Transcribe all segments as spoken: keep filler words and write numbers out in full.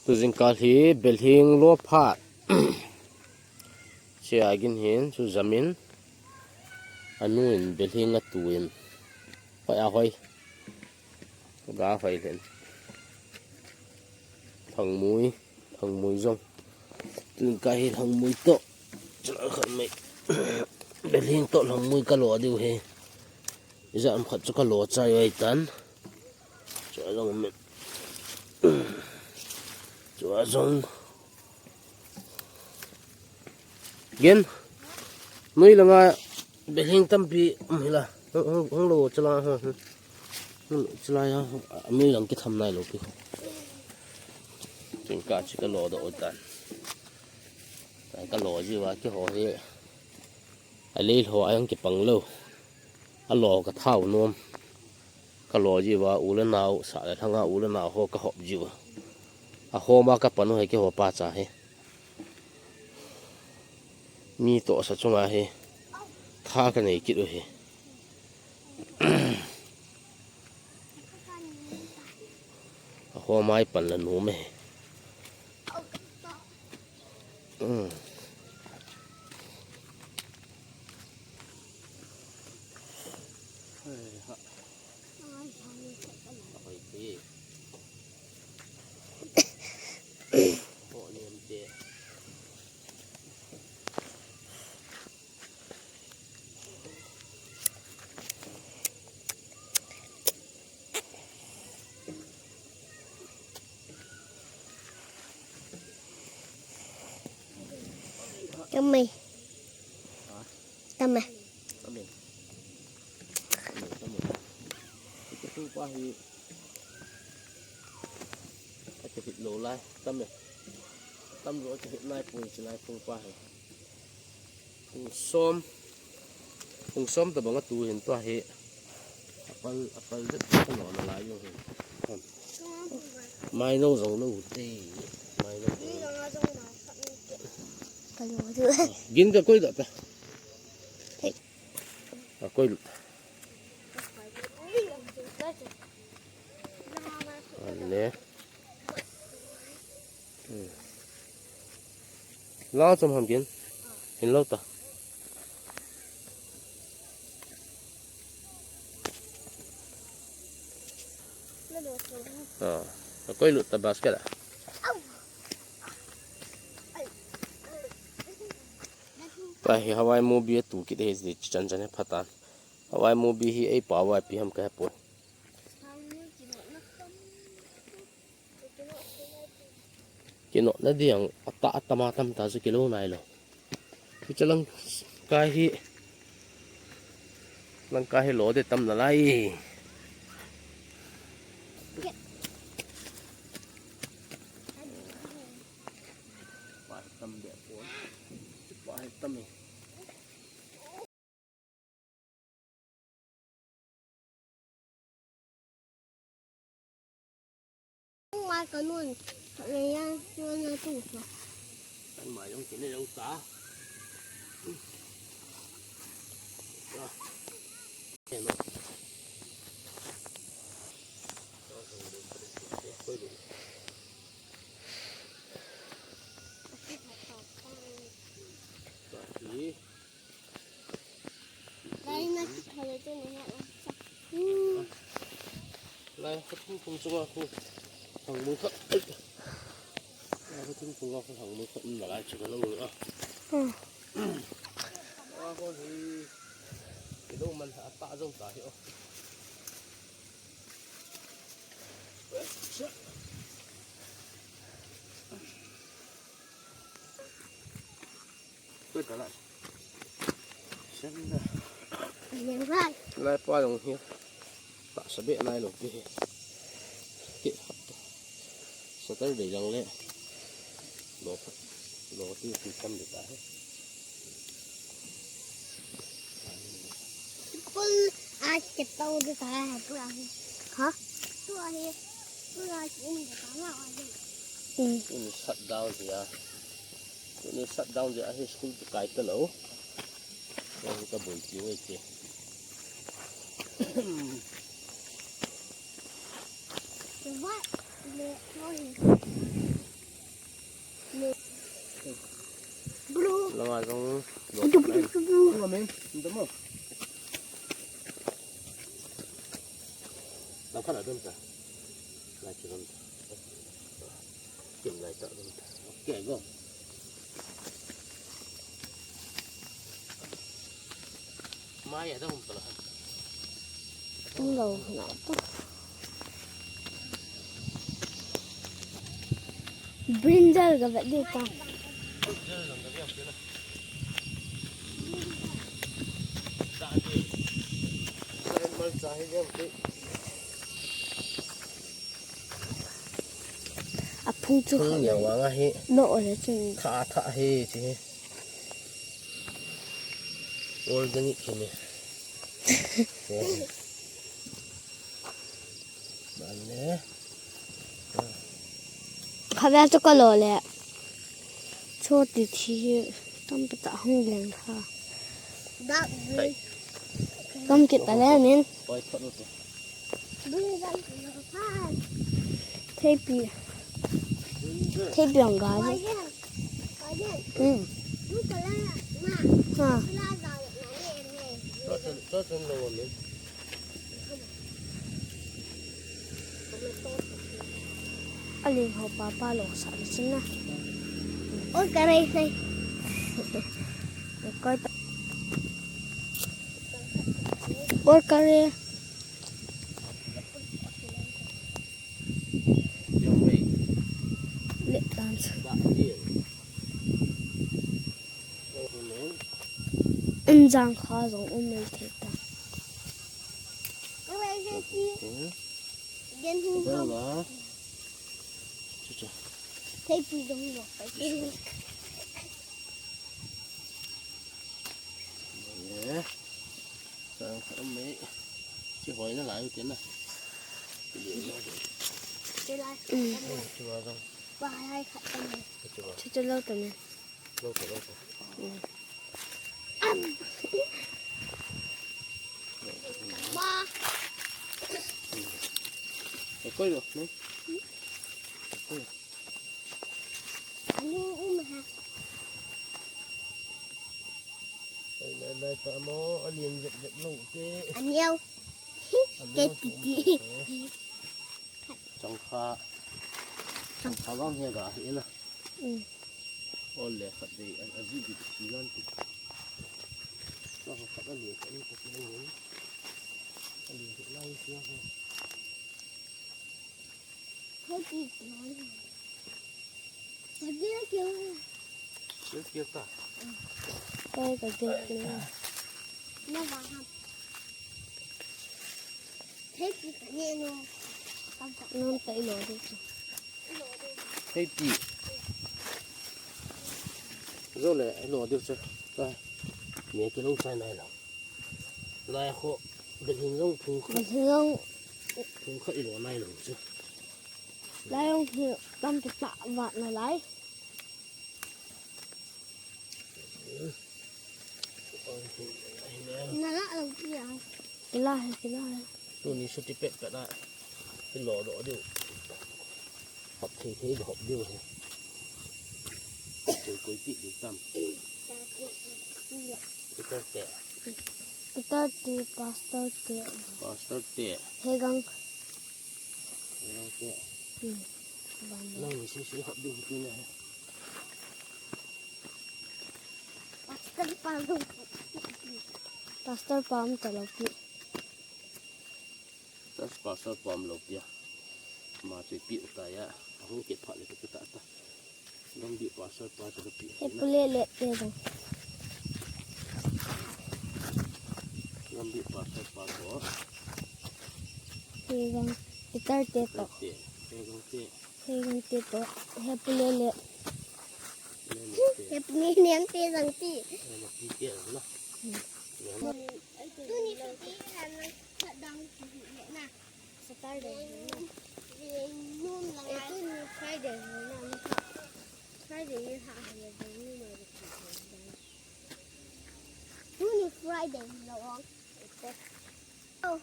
Tu jingkah hi belhing lo phat. Chia gin hin chu jamin. Anu in belhing atuin. Hoi a hoi. Ga hoi len. Thangmui, thangmui jong. Tu jingkah hi thangmui to. Chula khat mai. Belhing to thangmui ka lo diu hi. Ijat ham khat chu ka lo chai oi tan. Chua jong um in. Chua jong. Gen. Noi langa belhing tampi um hila. Hung, hung, hung lo chala ha. Hung lo chala ya. Noi lang kitham nai lo pi. Tin ka chi ka lo doh tan. Ka lo ji uva keiho hi. A lei lho a jong kipang lou. A lo ka thau nom. Ka lo ji uva u le nau, sa le lhanga u le nau ho ka hop ji uva. A homa ka pan u hi keiho pa cha hi. Mi toh sa chunga hi. Tha ka nei kit u hi. A homa i pan la nom e. Mm. Tame. Tame. Tame. Tame. Ito pa hi. Ito hit lo lai. Tame. Tam lo ito hit lai pui chi lai ito pa hi. Pung som. Pung som tabang atu hin tua hi. Apal, apal det ka lo na lai jong hin. Mai no jong lo te. Mai no jong. Ka lo tu. Gin ka koi da ta. Hei. Ka koi lu. Ale. Hmm. Lao chom ham kin. Hin lo ta. Ah, a koi lut ta basket a. Pa hi Hawaii movie a tu kit he ji chan chan he phatan. Hawaii movie hi ei pa Hawaii pi ham ka he poi. Kino na diang ata ata ma tam ta chu kilo nai lo. Chu chalang kai hi. Lang kai hi lo de tam na lai. Pa hi tam de po. Pa hi tam e. Mai ka nun, le ya, nun na tu so. Kan mai jong kin jong ta. Lai na ki thale tu na ya. Lai khat hung phung chunga khu. Thangmui khat. Ai. Lai khat hung phung a khu thangmui khat. Na lai chu ka lo a. Hmm. A khu hi. Kilo man a ta jong ta hi o. Koi ta lai. Sen da. Lai pa jong hi. Ta sa be nai lo pi hi. Ki. Saturday jong le. Lo. Lo ti ti kam de ta hi. Kul a ke tau de ta ha pura hi. Ha? Tu a hi. Pura in de ta na a hi. Hmm. In shut down dia. Tuni shutdown jeh a hi school kikai talou. Tuni ka boi tiu e ti. What? Le, what is Damo. Lang phat a dam ta. Lai chu dam ta. Kim lai ta dam ta. Okay, go. Mai a dam ta la. Tum lo na ta. Brinjal ka vet ding ta. A phung chu. Phung kha nia vang ahi. No ole chun. Tha tha hi chi hi. Organic hi ni. Mane. Khavya chu ka lo le. Choti thi tam pa ta hung leng kha. Kam kit ta le min. Oi, thot lo tu. Theipi. Theipi ang ga. Hmm. Ha. Aling ho papa lo sa ni sin na. Oi, ka rei sei. Koi ta. Oi, ka rei. Young Wei. Let dance. Ba deal. Injang kha jong um mai thei ta. Theipi jong lo. Sang kha um mai. Chi hoi na lai u te na. Chi lai. Chi wa jong. Ba lai kha um mai. Chi wa. Chi chi lo ta ni. Lo ko, lo ko. Ba. E koi lo, ne? Koi lo. Ani um ha. Ai, lai, lai, ta mo, a lian vet vet lo te. Aniu. Aniu ke ti ti. Changkha. Changkha vang hi ga hi na. Mm. Ol le khat dei, a, a ji di ti lan ti. Changkha khat a lian khat ni khat ni. A lian khat lai ti. Theipi. Theipi keu. Theipi keu ta. Theipi keu. Na ba ha. Theipi ka ne no. Nam ta ilo de. Theipi. Zo le ilo de chu. Ta. Me ke lo sai nai lo. Lai kho, belhing jong phung khat. Belhing jong. Phung khat i lo nai lo chu. Lai jong hi tam ta ta vat na lai. Na la lo pia. Kila hai, kila hai. Tuni suti pet pet na. Ti lo do diu. Hop thei thei hop diu hi. Koi koi ti diu tam. Peter te. Peter te, Pastor te. Pastor te. Hegang. Hegang te. Hmm. Nang ni si si hop diu ti na. Pastor pa lo. Pastor pa um ta lo pi. Church pastor pa um lo pia. Ma chu pi u ta ya. A hung kit phat le ka pi ta ta. Gambih pastor pa chu ka pi. He pule le te dong. Gambih pastor pa ko. He gang. Peter te to. Te. He gang te. He gang te to. He pule le. He pule le te. He pule le te dong ti. He le ti te dong na. Hmm. Tuni suti han na. Saturday. Eh, tuni Friday. Friday. Tuni Friday. Oh.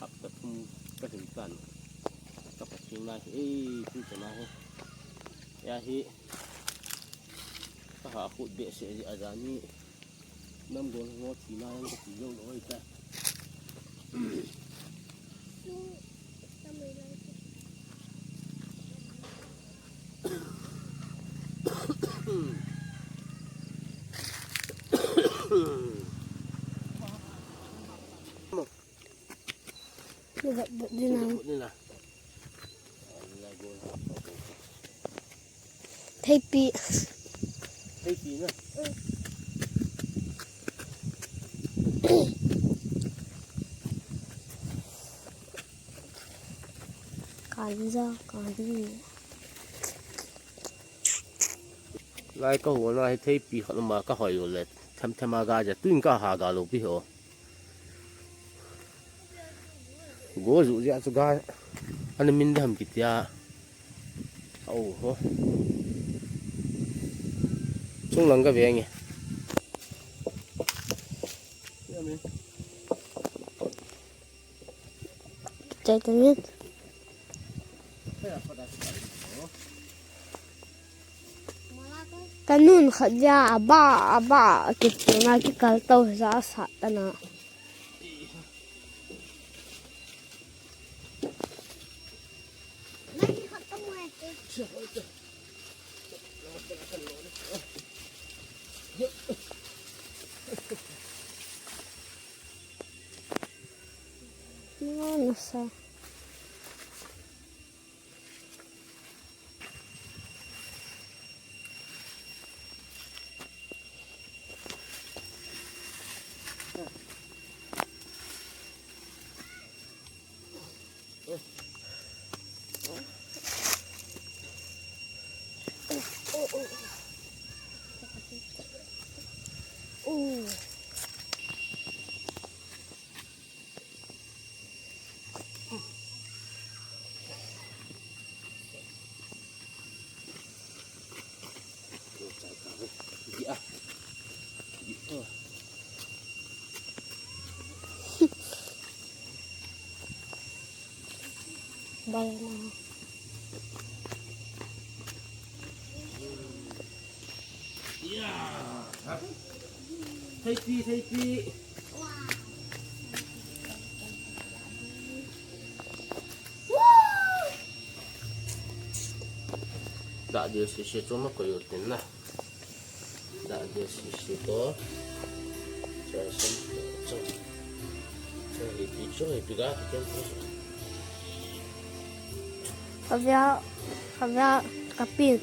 Hapta thum ka hin tan. Ka pa thing lai hi, ei, tu ka na hi. Ya hi. Ka ha khut be se ji a ja ni. Nam go ngo thi na yang ka ti lo lo ta. Ni vat vat ni na. Theipi. Theipi na. Kanja, kanja. Lai ka hol na hi theipi khat um a ka hoi u le, them them a ga ja, tuin ka ha ga lou pi ho. Go ju ja chu ga, ana min dam kitia. Au ho. Chung lang ka ve nge. Chai ta min. Ka nun khat ja, a ba, a ba, a kit na ki kal tau ja sa ta na. Nasa. Bal na. Theipi, theipi. Dah dia sisi tu ma koyu tin na. Dah dia sisi tu. Cha sam, cha. Cha hi pi, cha hi pi ga, pi ken pi. Kavya, kavya, kapin.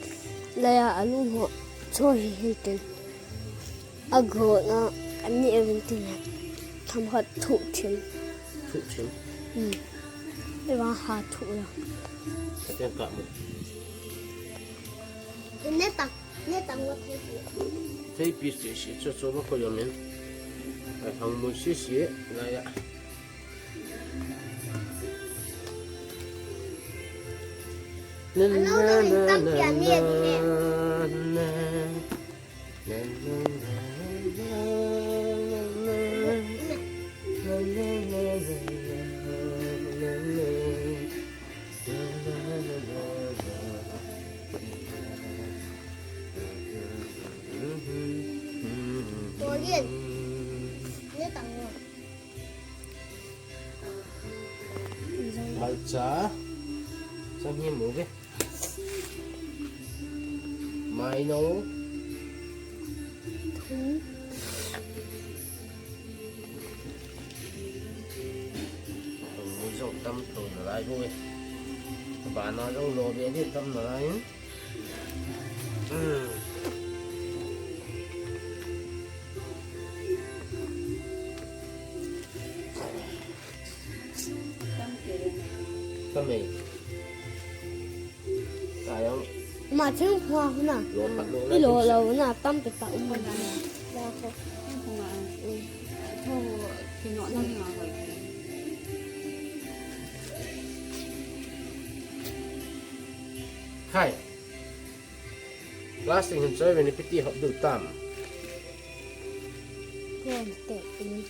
Laya alu ho. Cho hi hi tin. Ago na, ani evin tin. Tham khat thu thim. Thu thim. Hmm. Eva ha thu la. Sa ken ka mu. Neta. Theipi sisi, cho cho ma koyu min. Ai hang mun sisi, la ya. Na, na, na, na, na, na. Malcha. Sang hi mu ve. Mai no. Thum. Thum mu jong tam thum na lai bu ve. Ba na jong lo ve ni tam na lai. Hmm. Tam e. Sayang. Ma thing hua huna. Lo phat lo na. Ilo lo na tam pe ta um na. Ya ko. Thing hua. Tho kino na nga ko. Khai. Plastic hin choi ve ni piti hop du tam. Kon te ni.